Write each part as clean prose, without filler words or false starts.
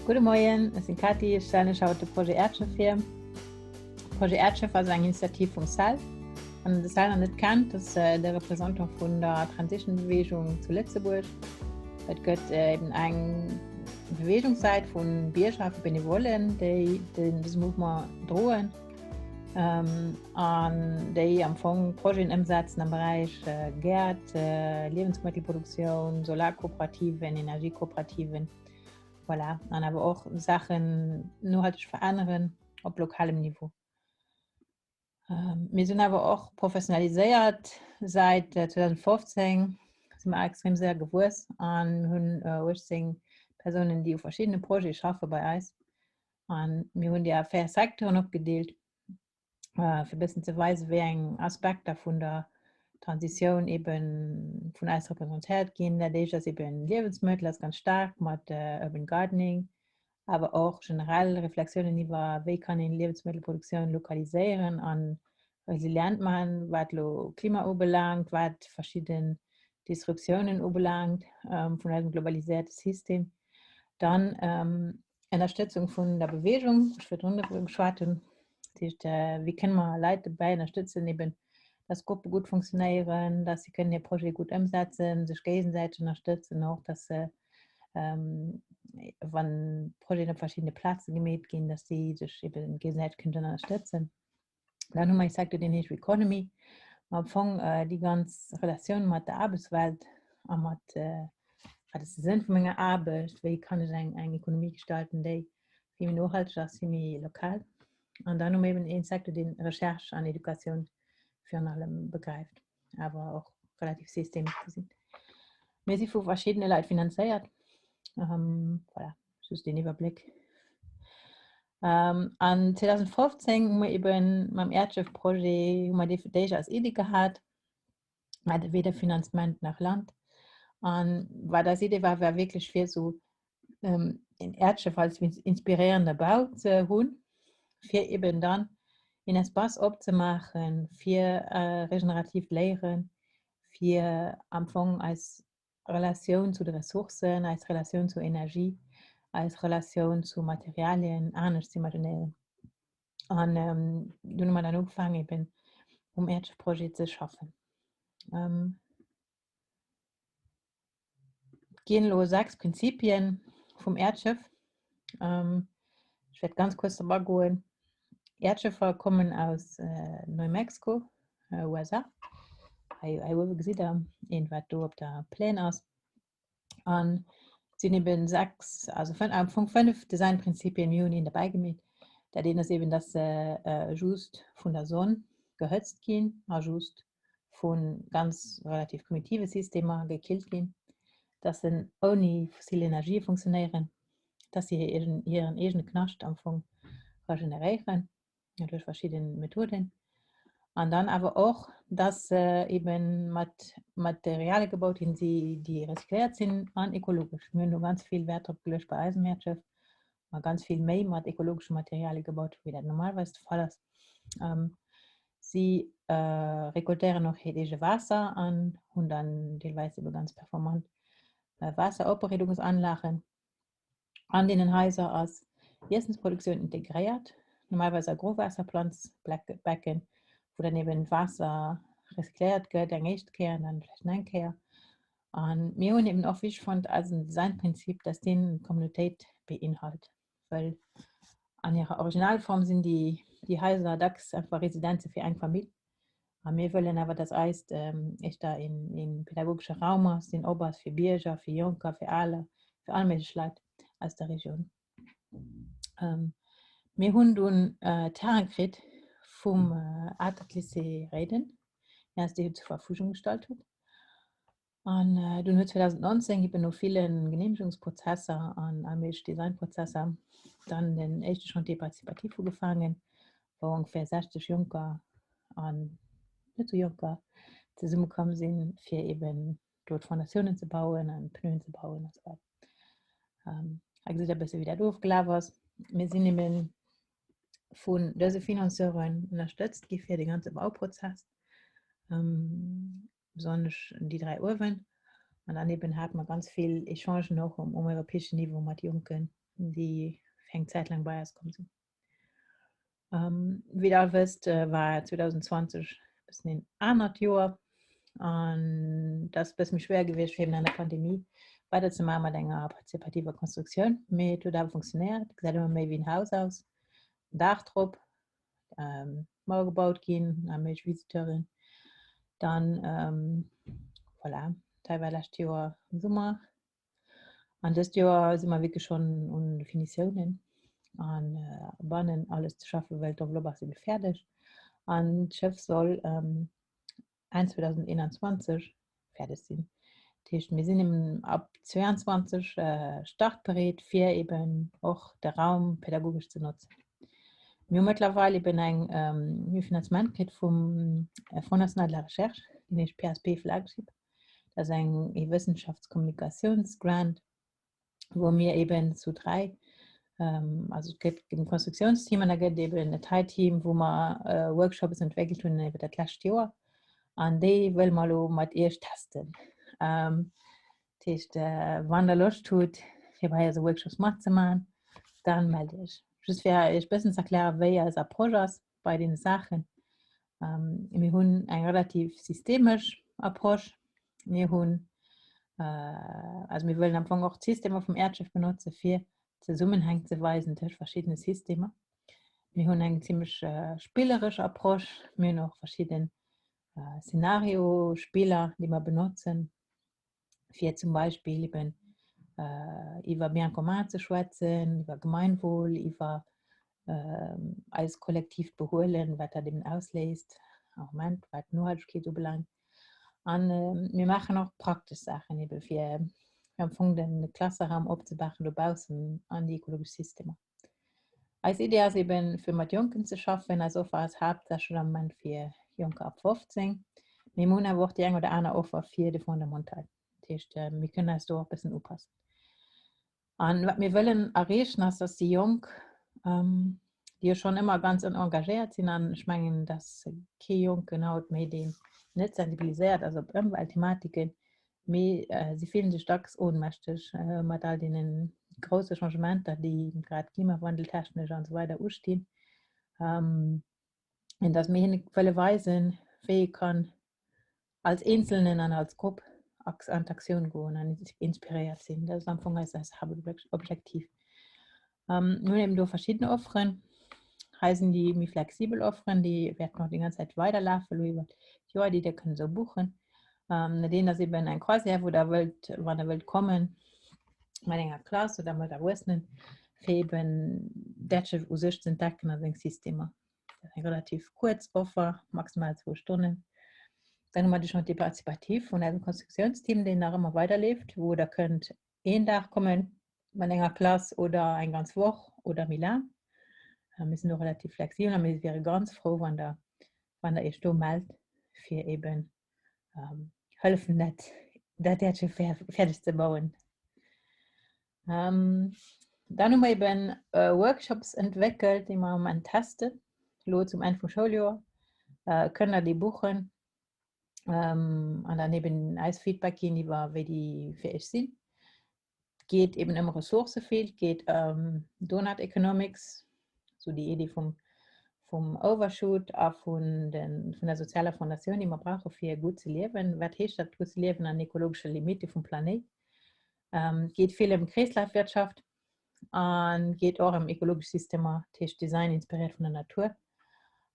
Gudde Moien, ech sinn d'Katy, ech stellen iech haut de Projet Äerdschëff vir. Projet Äerdschëff ass eng Initiativ vum CEL. Wann der de CEL nach net kennt, dat ass de Représentant vun der Transition-Beweegung zu Lëtzebuerg. Et gëtt eben eng Beweegungssäit vu Bierger, vu Benevollen, déi dëse Mouvement droen an déi am Fong Projeten ëmsetzen am Beräich Gäert, Liewensmëttelproduktioun, Solarkooperativen, Energiekooperativen. Voilà. An awer och Saachen nohalteg veränneren op lokalem Niveau. Ähm, mir sinn awer och professionaliséiert säit 2015 äh, si mer extrem séier gewuess an hunn 18 äh, Persounen, déi u verschiddene Projete schaffe bei eis. An mir hunn déi a véier Secteuren opgedeelt. äh, fir bëssen ze weisen, wéi eng Aspekter vun der Transitioun eben vun eis representéiert ginn. Dat éischt ass eben Liewensmëttel, ass ganz staark mat äh, Urban Gardening, awer och generell Reflexiounen iwwer wéi kann een Liewensmëttelproduktioun lokaliséieren an resilient maachen, wat lo Klima ubelaangt, wat verschidden Disruptiounen ubelaangt ähm, vun eisem globaliséierte System. Dann ähm, Ënnerstëtzung vun der Beweegung, ech virdrun dovun geschwat hunn. Dat heescht, wéi kënne mer Leit dobäi ënnerstëtzen, eben dass Gruppe gutt funktionéieren, dass si kënnen hir Projete gutt ëmsetzen, sech géigesäiteg ënnerstëtzen och, dass se, wann Projeten op verschiddene Plaze gemeet ginn, dass si sech eben géigesäiteg kënnen ënnerstëtzen. Dann hu mer ee Secteur, deen heescht Economy, ma am Fong äh, déi ganz Relatioun mat der Aarbechtswelt a mat äh, wat ass de Sënn vu menger Aarbecht, wéi kann ech eng, eng Ekonomie gestalten, déi vill méi nohalteg ass, vill méi lokal. An dann hu mer eben een Secteur, deen Recherche an Educatioun virun allem begräift, awer och relativ systemesch gesinn. Mir si vu verschiddene Leit finanzéiert. Ähm, voilà. just den Iwwerbléck. Ähm, an 2015 hu mer eben mam Äerdschëff-Projet hu mer dee fir d'éischt als Iddi gehat, mä de weder Finanzement nach Land. An wat eis Idee war, war wierklech fir esou ähm, en Äerdschëff als inspiréierende Bau ze hunn, fir eben dann een Espace opzemaachen fir äh, regeneratiivt Léieren, fir am Fong eis Relatioun zu de Ressourcen, eis Relatioun zur Energie, eis Relatioun zu Materialien anescht ze imaginéieren. An ähm, dunn hu mer dann ugefaangen eben um Äerdschëff-Projet ze schaffen. Ähm, ginn elo 6 Prinzipien vum Äerdschëff. Ähm, ich werde ganz kurz drüber goen. Äerdschëffer kommen aus äh, Neumexiko, äh, USA. Hei, hei uewe gesitt der een, wat do op der Plän ass. An sinn eben sechs, also fën, am Fong fënnef Designprinzipien, mir hunn een derbäi gemeet. Dat een ass eben, dass se äh, just vun der Sonn gehëtzt ginn a just vu ganz relativ primitive Systemer gekillt ginn, dass se ouni fossil Energie funktionéieren, dass si hiren eegene Knascht am Fong regeneréieren duerch verschidde Methoden. An dann awer och, dass se eben mat Materialie gebaut ginn, déi recycléiert sinn an ekologesch. Mir hunn do ganz vill Wäert drop geluecht bei eisem Äerdschëff, ma ganz vill méi mat ekologesche Materialie gebaut, wéi dat normalerweis de Fall ass. Ähm, si äh, rekoltéieren och hiert eege Waasser an hunn dann deelweis ebe ganz performant äh, Waasseropbereedungsanlagen. An deenen Haiser ass Iessensproduktioun integréiert, normalerweis a Growaasserplanzbecken, wou dann eben d'Waasser recycléiert gëtt, eng éischt Kéier an dann vläicht nach eng Kéier. An mir hunn eben och wichteg fonnt als en Designprinzip, dass deen d'Communautéit beinhalt, well an hirer Originalform sinn déi, déi Haiser dacks einfach Residenze fir eng Famill. A mir wëllen awer, dass eist éischter een, een pädagogesche Raum ass, deen op ass fir Bierger, fir Jonker, fir Aler, fir all méiglech Leit aus der Regioun. Mir hunn dunn Terrain kritt vum Atert-Lycée Réiden, deen eis déi zur Verfügung gestallt huet. An dunn huet 2019 eben no ville Geneemegungsprozesser an all méigleche Designprozesser dann den éischte Chantier participatif ugefaangen, wou ongeféier 60 Jonker an net sou Jonker zesummekomm sinn, fir eben do d'Fondatiounen ze bauen an d'Pneuen ze bauen a sou weider. Hei gesitt der e bësse wéi dat ofgelaf ass. Mir sinn eben vun dëse Financeuren ënnerstëtzt gi fir de ganze Bauprozess, besonnesch déi 3 uewen. An dann eben hate mer ganz vill Echangen och um, um europäeschen Niveau mat Jonken. déi fir eng Zäit laang bei eis komm sinn. Wéi der all wësst, war 2020 e bëssen een anert Joer an dat ass e bësse méi schwéier gewiescht fir eben an der Pandemie weiderzemaache mat enger partizipativer Konstruktioun. Mee et huet awer funktionéiert, et gesäit ëmmer méi wéi en Haus aus. Daach drop, Mauer gebaut ginn, erméiglecht Visiteuren. Dann voilà, dat war lescht Joer am Summer. An dëst Joer si mer wierklech schonn un de Finitiounen an bannen alles ze schaffen, well d'Enveloppe ass ebe fäerdeg. An d'Schëff soll Enn 2021 fäerdeg sinn. Dat heescht, mir sinn eben ab 22 startbereet, fir eben och de Raum pädagogesch ze notzen. Mir hu mëttlerweil eben eng e Finanzement kritt vum Fonds national de la recherche, deen heescht PSP Flagship. Dat ass eng ee Wëssenschaftskommunikatiounsgrant, wou mir eben zu 3, also et gëtt e Konstruktiounsteam an da gëtt eben e Teilteam, wou mer Workshops entwéckelt hunn iwwer dat lescht Joer an déi wëlle mer elo mat Iech testen. Dat heescht, wann der Loscht hutt, fir bei eise Workshops matzemaachen, dann mellt Iech. Just fir Iech e bëssen ze erklären, wéi eis Approche ass bei deene Saachen. Mir hunn eng relativ systemesch Approche. Mir hunn, also mir wëllen am Fong och d'Systemer vum Äerdschëff benotze fir Zesummenhäng ze weisen tëscht verschiddene Systemer. Mir hunn eng zimmlech spilleresch Approche. Mir hunn och verschidden Szenario-Spiller, déi mer benotzen. fir zum Beispill eben iwwer Bien commun ze schwätzen, iwwer Gemeinwohl, iwwer eis kollektiivt Behuelen, wat dat eben ausléist am Moment, wat d'Nohaltegkeet ubelaangt. An mir maachen och praktesch Saachen ebe fir am Fong de Klasseraum opzemaachen dobaussen an déi ekologesch Systemer. Eis Idee ass eben, fir mat Jonken ze schaffen. Eis Offer ass haaptsächlech am Moment fir Jonker ab 15, mee mir hunn awer och déi eng oder aner Offer fir de Fondamental. Dat heescht, mir kënnen eis do och e bëssen upassen. An wat mir wëllen erreechen, ass, dass déi Jonk, déi jo schonn ëmmer ganz engagéiert sinn, an ech mengen, dass kee Jonken haut méi, deen net sensibiliséiert ass op Ëmweltthematiken, Mee si fillen sech dacks ohnmächteg mat all deene grousse Changementer, déi grad klimawandeltechnesch an esou weider ustinn. An datt mir hinne wëlle weisen, wéi ee kann als Eenzelnen an als Grupp an d'Aktioun goen an inspiréiert sinn. Dat ass am Fong eist Haaptobjektiv. Mir hunn eben do verschidden Offeren. Hei sinn déi méi flexibel Offeren, déi wäerten och déi ganz Zäit weiderlafen, elo iwwer d'Joer, déi Dir kënnt esou buchen. Dat eent ass eben eng Croisière, wou Der wëllt, wann Der wëllt kommen, mat enger Klass oder mat Erwuessenen, fir eben dat Schëff u sech ze entdecken a seng Systemer. Dat ass eng relativ kuerz Offer, maximal zwou Stonnen. Dann hu mer de Chantier participatif vun eisem Konstruktiounsteam, deen nach ëmmer weiderleeft, wou Der kënnt een Dag kommen mat enger Klass oder eng ganz Woch oder méi laang. Mir sinn do relativ flexibel a mir wiere ganz frou, wann der, wann der Iech do mellt, fir eben ähm, hëllefen, dat, dat Äerdche fäerdeg ze bauen. Ähm, dann hu mer eben äh, Workshops entwéckelt, déi mer am Moment testen. Lo zum Enn vum Schouljoer äh, kënnt der déi buchen. ähm, an dann eben eis Feedback ginn iwwer wéi déi fir iech sinn. Geet eben ëm Ressourcëvill, geet ëm Donut Economics, so déi Idee vum, vum Overshoot a vun, den, vun der sozialer Fondatioun, déi mer brauche fir gutt ze liewen. Wat heescht dat gutt ze liewen an ekologesche Limite vum Planéit? Ähm, geet vill ëm Kreeslafwirtschaft an geet och ëm ekologesch Systemer, dat heescht Design inspiréiert vun der Natur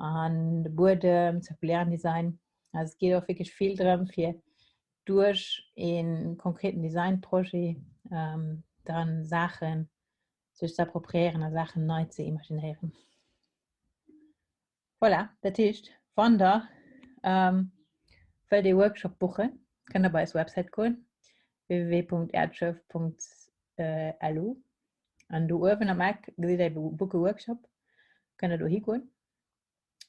an de Buedem, zirkulären Design. Also et geet och wierklech vill drëm, fir duerch ee konkreten Designprojet ähm, dann Saachen sech ze appropriéieren a Saachen nei ze imaginéieren. Voilà, dat heescht, wann der ähm, wëllt ee Workshop buchen, kënnt der bei eis Website goen, www.erdschëff.lu an do uewen am Eck gesitt der Book a Workshop, kënnt der do higoen.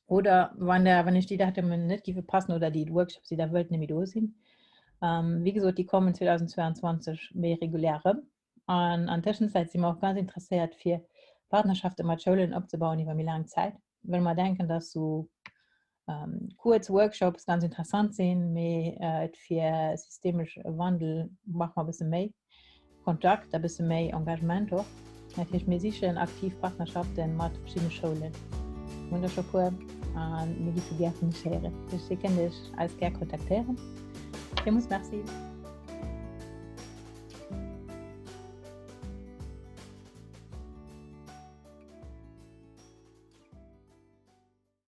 Oder wann der, wann iech déi Datumen net géife passen oder déi Workshops, déi der wëllt, net méi do sinn, ähm, wéi gesot, déi kommen 2022 méi regulär erëm. An an Tëschenzäit si mer och ganz interesséiert, fir Partnerschafte mat Schoulen opzebauen iwwer méi laang Zäit, well mer denken, dass sou ähm, kuerz Workshops ganz interessant sinn, mee äh, et fir systemesch Wandel brauch mer e bësse méi Kontakt, e bësse méi Engagement och. Dat heescht, mir sichen aktiv Partnerschafte mat verschiddene Schoulen. Mir hunn der scho puer a mir giffe gär vun iech héieren. Dir kënnt iech eis gär kontaktéieren. Villmools Merci.